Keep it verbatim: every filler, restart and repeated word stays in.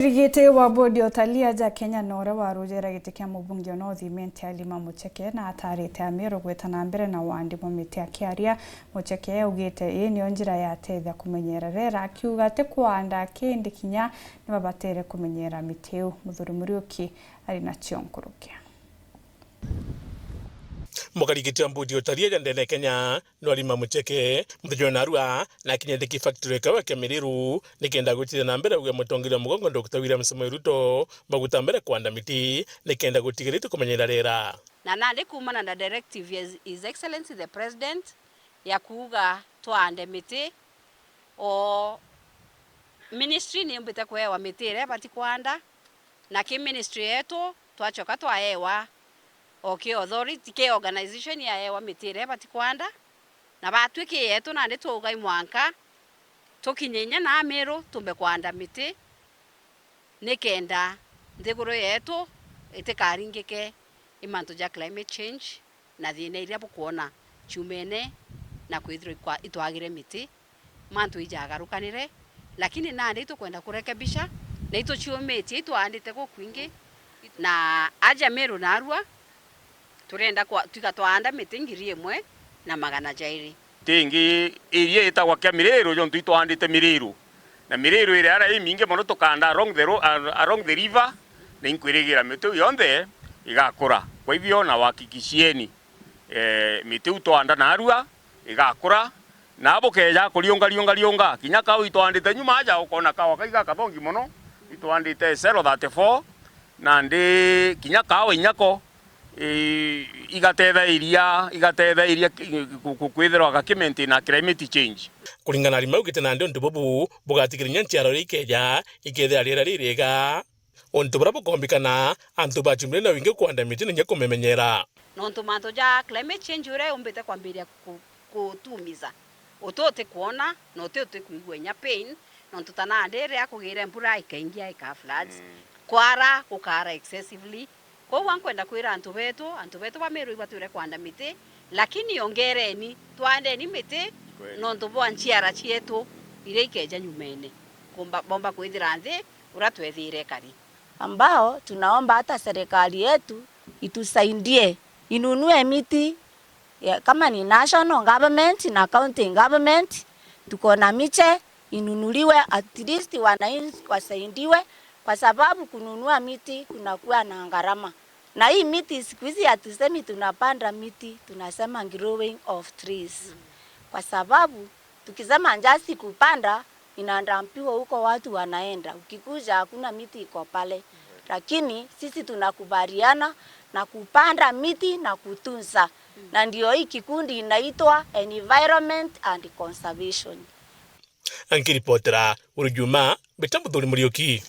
Rigiti wa bodi ya utalii aja Kenya na uria warujera giti kia mubunge wa North Imenti Halima Mucheke na atarite Ameru gwita na mbere na wandi bwa miti. Akiaria, Mucheke augite ii niyo njira ya tethia kumenyera rera, akiuga ati kwanda kindi kinya nibabatere kumenyera miti iu. Muthuri Muriuki ari nacio nkuruki. Mukarigiti wa bodi ya utalii aja ndene Kenya, Nwalima Mucheke, muthenya wa narua, na akinyite ki factory kawa kia Miriru, nikenda gwitithia na mbere uge mutongeria wa mugongo Doctor William Samoei Ruto, maguta mbere kwanda miti, nikenda gutigiritwe kumenyera rera. Na nandi kuumana na directive ya His Excellency the President ya kuuga twande miti, o ministry niumbite kuewa miti iria ibati kwanda, na ki ministry yetu twachoka twaewa o ki authority, ki organization yaewa miti iria ibati kwanda, na batwi ki yetu nandi twauga i mwanka tukinye inya na Ameru tumbe kwanda miti, nikenda nthiguru yetu itikaringike i mantu ja climate change na thina iria bukwona ciumene na kwithirwa ikwa-, itwagire miti, mantu ijagarukanire, lakini nandi itukwenda kurekebisha, na ituciumitie itwaandite gukwingi, na aja Meru narua turenda kwa-, twiga twaanda miti ngiri imwe na magana jairi. Tingi iria itagwa kia Miriru, jontu itwaandite Miriru, na Miriru iria ara imingi mono tukaanda along the ro-, ar-, along the river, na inkwirigira miti iu yonthe igakura. Kwa hivyo, na wahakikishieni, eh, miti iu twaanda narua igakura, na bukeja kuriunga, riunga, riunga, kinya kawa itwaandite nyuma aja, ukona kawa kai gakathongi mono, itwaandite zero thirty-four, nandi kinya kawa inyako, i-, igatethairia, igatethairia ki-, ku-, ku-, kwithirwa gakimaintain na climate change. Kuringana na Rimau, giti nandi untu bubu bugatigiria nchiara iria ikeja, ikethira riera ririega. Untu buria bukombikana, antu bachumbire na wingi kwanda miti na inya kumemenyera. Nontu mantu ja climate change uria yumbite kwambiria ku-, kutumiza, uti utikwona, na uti utikwigua inya pain, nontu ta nandi riria kugire mbura ikaingia, ika floods, kwara, gukara excessively. Kwou ankwenda kwira antu betu, antu betu ba Meru ibatwire kwanda miti, lakini ongereni, twandeni miti, nontu bwa nchiara cietu iria ikeja nyumene, kumba-, bomba kwithira nthi uria twethire kari. Ambao tunaomba hata serikali yetu itusaidie, inunue miti ya, kama ni national government na county government, tuko na miche inunuliwe, at least wananchi wasaidiwe, kwa sababu kununua miti kunakuwa na gharama. Na hii miti siku hizi hatusemi tunapanda miti, tunasema growing of trees. Kwa sababu tukisema just kupanda, inadampiwa huko, watu wanaenda. Ukikuja, hakuna miti iko pale. Lakini sisi tunakubaliana na kupanda miti na kutunza. Na ndio hii kikundi inaitwa Environment and Conservation. Nkiripotera Uru Juma, mbita Muthuri Muriuki.